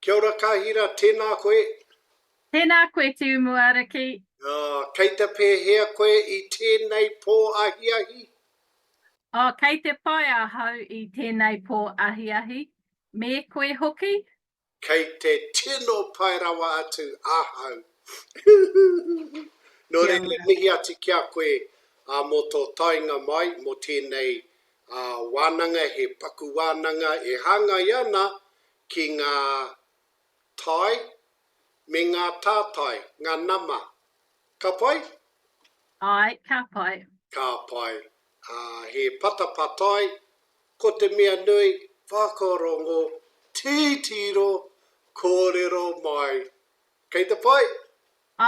Kia ora Kahira, tēnā koe. Tēnā koe Te Umuariki. Oh, kei te pēhea koe i tēnei pō ahiahi? Oh, kei te pai ahau i tēnei pō ahiahi. Me koe hoki? Kei te tino pai rawa atu ahau. Nō reira, mihi atu ki a koe mō tō taenga mai mō tēnei wānanga, he paku wānanga e hāngai ana ki ngā tae me ngā tātai, ngā nama. Ka pai? Āe, ka pai. Ka pai. Ā, he patapatai, ko te mea nui, whakarongo, titiro, kōrero mai. Kei te pai?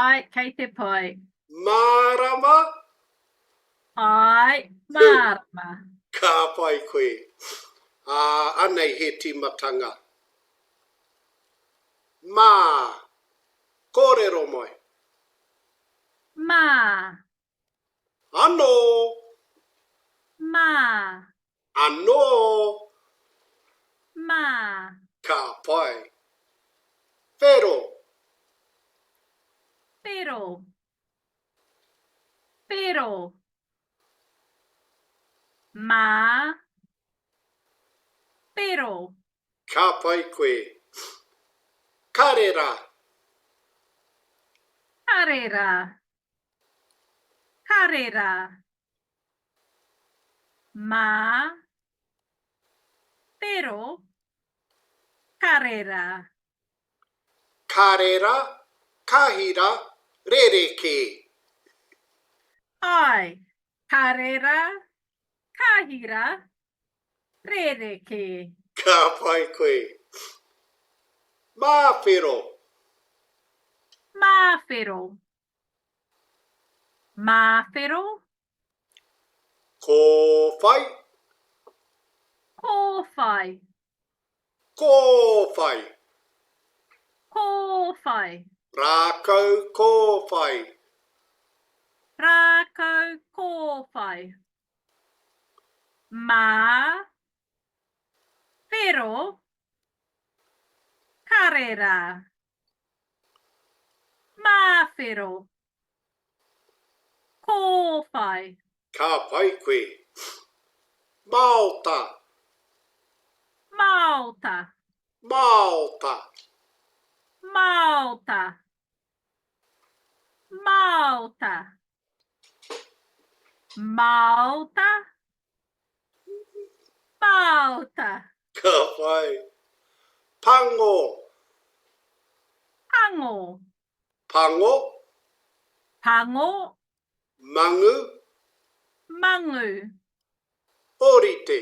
Āe, kei te pai. Mārama? Āe, mārama. Ka pai koe. Ā, anei he tīmatanga. Mā. Kōrero mai. Mā. Anō. Mā. Anō. Mā. Ka pai. Whero. Whero. Whero. Mā. Whero. Ka pai koe. Karera. Karera. Karera. Mā. Whero. Karera. Karera, kahira, rerekē. Āe, karera, kahira, rerekē. Ka pai koe. Māwhero. Māwhero. Māwhero. Kōwhai. Kōwhai. Kōwhai. Kōwhai. Rākau kōwhai. Rākau kōwhai. Mā. Whero. Karera. Māwhero. Kōwhai. Ka pai koe. Māota. Māota. Māota. Māota. Māota. Māota. Māota. Ka pai. Pango. Pango. Pango. Pango. Mangu. Mangu. Ōrite.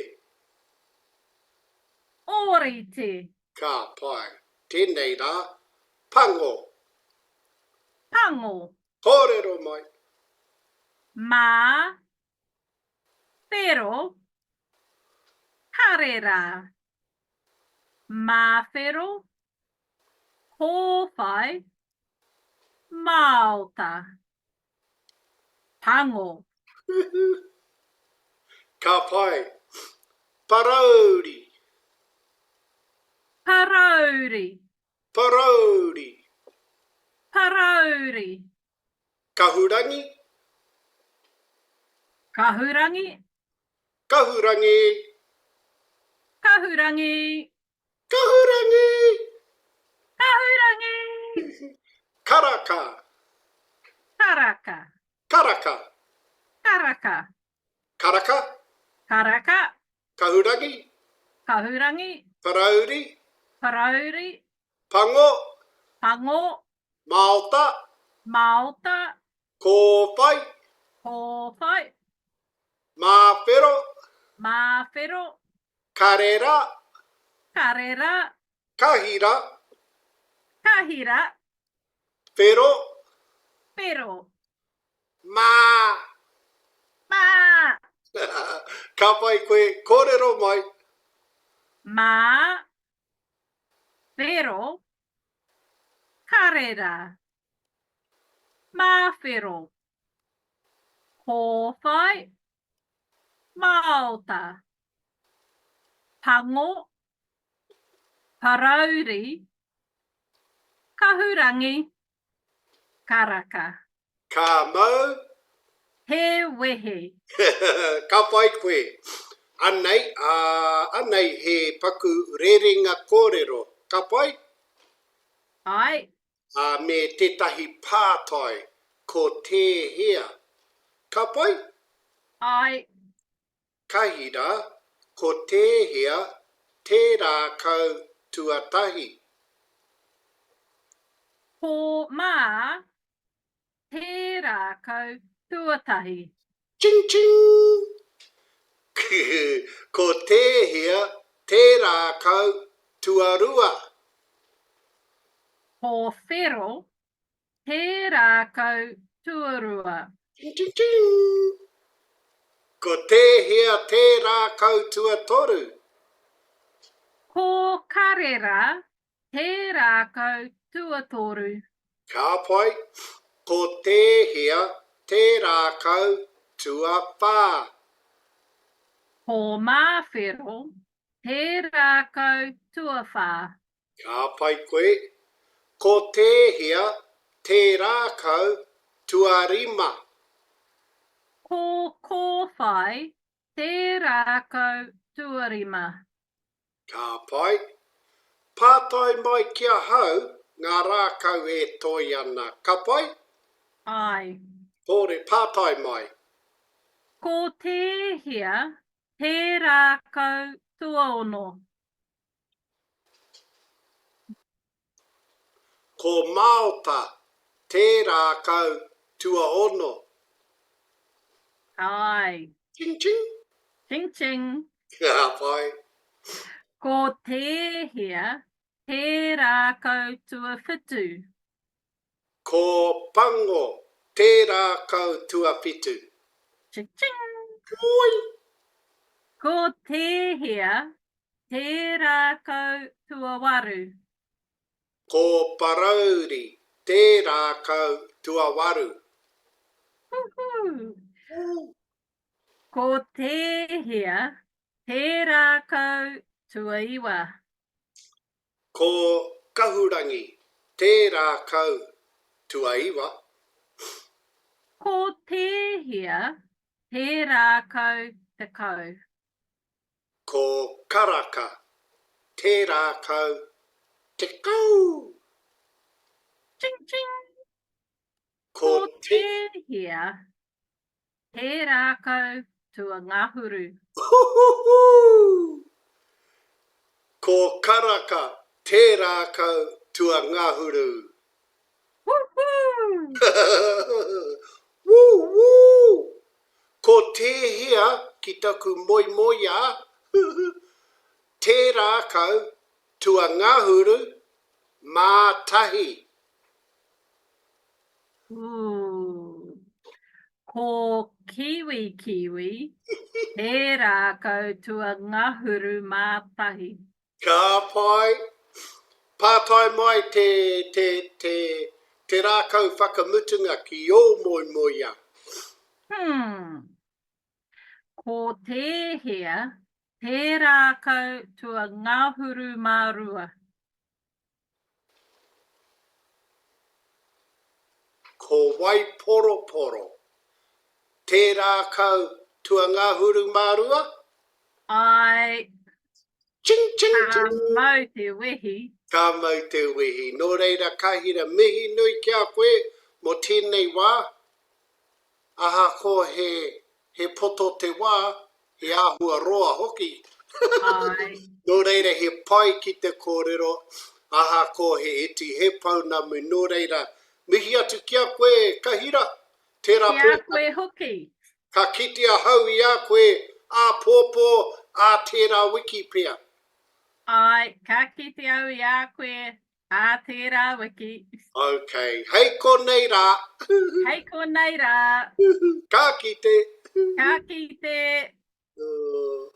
Ōrite. Ka pai. Tēnei rā. Pango. Pango. Kōrero mai. Mā. Whero. Karera. Māwhero. Kōwhai, māota, pango. Ka pai. Parauri. Parauri. Parauri. Parauri. Kahurangi. Kahurangi. Kahurangi. Kahurangi. Kahurangi! Kahurangi! Karaka! Karaka! Karaka! Karaka! Karaka! Karaka! Kahurangi! Kahurangi! Parauri! Parauri! Pango! Pango! Maota! Maota! Kōwhai! Kōwhai! Māwhero! Māwhero! Karera. Karera. Kahira. Kahira. Whero. Whero. Mā. Mā. Ka pai koe, kōrero mai. Mā. Whero. Karera. Māwhero. Kōwhai. Māota. Pango, parauri, Kahurangi, Karaka. Ka mau. He wehi. Ka pai koe. Anei, ā, anei he paku rerenga kōrero. Ka pai? Āe. Ā, me tētahi pātai, ko tēhea? Ka pai? Āe. Kahira, ko tēhea te rākau tuatahi? Ko Mā te rākau tuatahi. Ching ching! Ko tēhea te rākau tuarua? Ko Whero te rākau tuarua. Ching ching ching! Ko tēhea te rākau tuatoru? Ko Karera te rākau tuatoru. Ka pai. Ko tēhea te rākau tuawhā? Ko Māwhero te rākau tuawhā. Ka pai koe. Ko tēhea te rākau tuarima? Ko Kōwhai te rākau tuarima. Ka pai. Pātai mai ki ahau ngā rākau e toi ana. Ka pai? Āe. Kore, pātai mai. Ko tēhea te rākau tuaono? Ko Maota te rākau tuaono. Āe. Ching ching. Ching ching. Ka pai. Ko tēhea te rākau tuawhitu? Ko Pango te rākau tuawhitu. Ching ching. Oi! Ko tēhea te rākau tuawaru? Ko Parauri te rākau tuawaru. Huhū! Ko tēhea te rākau tuaiwa? Ko Kahurangi te rākau tuaiwa. Ko tēhea te rākau tekau? Ko Karaka te rākau tekau. Ching ching! Ko Ko tēhea te rākau tuangahuru? Huhuhu! Ko Karaka te rākau tuangahuru. Huhū! Wū wū! Ko tēhea ki taku moemoeā, te rākau tuangahuru mā tahi. Ooh. Ko Kiwi Kiwi te rākau tuangahuru mā tahi. Ka pai. Pātai mai te, te, te, te rākau whakamutunga ki ō moemoeā. Hmm. Ko tēhea te rākau tuangahuru mā rua? Ko Waiporoporo te rākau tuangahuru mā rua? Āe. Ching, ching, Ka ching! mau te wehi. Ka mau te wehi. Nō reira, ka hira mihi nui ki a koe mō tēnei wā. Ahakoa he, he poto te wā, he āhua roa hoki. Āe. Nō reira, he pai ki te kōrero, ahakoa he iti, he pounamu, nō reira, mihi atu ki a koe, Kahira, tērā Ki a pea koe hoki. ka kite ahau i a koe āpōpō, ā tērā wiki pea. Āe, ka kite au i a koe Ā tērā wiki. Ok, hei konei rā. Hei konei rā. Ka kite. Ka kite. Uh.